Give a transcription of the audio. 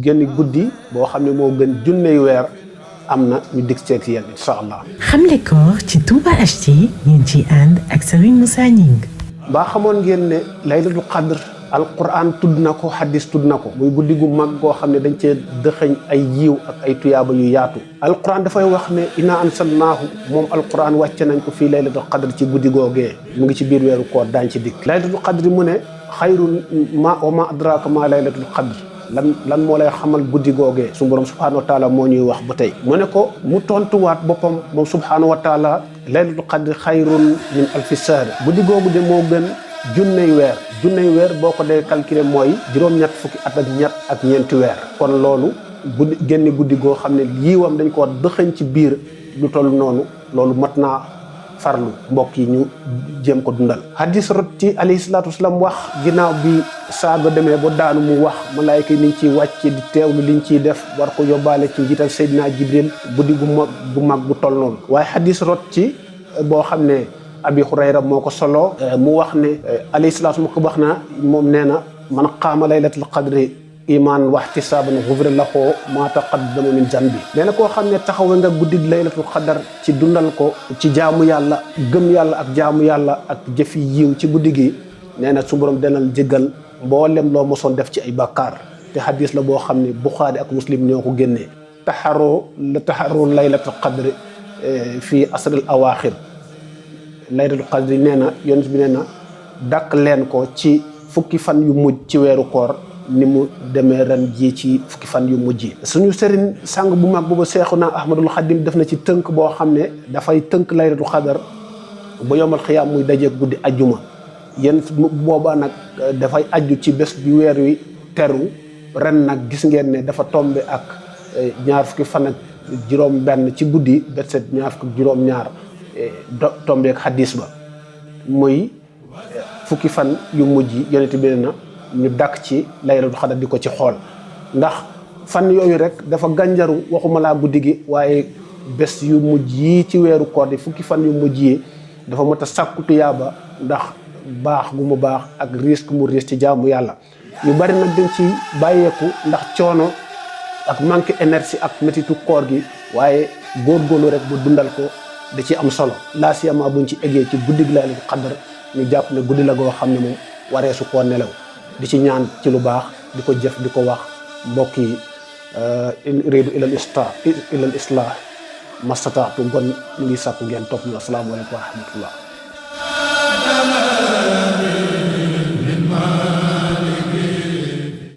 génn guddi boo xam ne moo gën junney weer am na ñu dig seeg yéen incha allah. Xamle koor ci Touba HD ngeen ciy ànd ak Serigne Moussa Gningue. baa xamoon ngeen ne laylatul qadr alquran tudd na ko hadis tudd na ko muy guddi gu mag goo xam ne dañ cee dëxëñ ay yiw ak ay tuyaaba yu yaatu. alquran dafay wax ne inna ansalnaahu moom alquran wàcce nañ ko fii laylatul qadr ci guddi googee mu ngi ci biir weeru koor daañ ci dikk. laylatul qadr mu ne xayrun ma wa ma adraka ma laylatul qadr lan moo lay xamal guddi googee su borom subhanahu wa taala moo ñuy wax ba tey mu ne ko mu tontuwaat boppam moom subhanahu wa taala laylatul qadr xayrun min alfi shahr guddi googu de moo gën junney weer boo ko dee calculer mooy juróom-ñett fukki at ak ñett ak ñeenti weer kon loolu guddi génne guddi goo xam ne yiiwam dañ ko dëxëñ ci biir lu toll noonu loolu mat naa farlu mbokk yi ñu jéem ko dundal. hadis rot ci alayhi salaatu wasalaam wax ginnaaw bi saa ba demee ba daanu mu wax malaayka yi niñ ciy wàcce di teewlu liñ ciy def war ko yóbbaale ci njiital Seydina Jibril guddi gu mag bu toll noonu. waaye hadis rot ci boo xam ne Abi Hurayra moo ko solo mu wax ne alayhi salaatu mu ko wax na moom nee na man qaama laylatul qadri iman wahtisaban ghufira lahu ma taqaddama min janbi nee na koo xam ne taxaw nga guddi laylatul qadar ci dundal ko ci jaamu yàlla gëm yàlla ak jaamu yàlla ak jëfi yiw ci guddi gi nee na su borom denal jéggal mboolem loo mosoon def ci ay bàkkaar te hadis la boo xam ne Buxaari ak Muslim ñoo ko génnee taxaroo laylatul qadri fii asril awaaxir laylatul qadri nee na yonent bi nee na dàkk leen ko ci fukki fan yu mujj ci weeru koor ni mu demee ren jii ci fukki fan yu mujj yi suñu sëriñ sang bu mag booba Seexuna Ahmadul Xadim def na ci tënk boo xam ne dafay tënk laylatul qadar ba yomal xiyaam muy dajeeg guddi ajjuma yéen boobaa nag dafay ajju ci bés bi weer wi teru ren nag gis ngeen ne dafa tombe ak ñaar fukki fan ak juróom benn ci guddi bët set ñaar fukki juróom ñaar tombe ak hadis ba muy fukki fan yu mujj yi yonent bi na ñu dàkk ci laylatul qadar di ko ci xool ndax fan yooyu rek dafa gànjaru waxuma laa guddi gi waaye bés yu mujj yi ci weeru koor di fukki fan yu mujj yi dafa mat a sàkku tuyaaba ndax baax gu mu baax ak risque mu risque ci jaamu yàlla ñu bari nag dañ ci bàyyeeku ndax coono ak manque énergie ak métitu koor gi waaye góorgóorlu rek ba dundal ko da ci am solo laa siyama buñ ci eggee ci guddi gi laylatul qadar ñu jàpp ne guddi la goo xam ne moom waree su koo nelaw di ci ñaan ci lu baax di ko jëf di ko wax mbokk yi in uriidu ilal islah mastataatu gon ñu ngi sàkku ngeen topp ñu asalaamaaleykum wa rahmatullah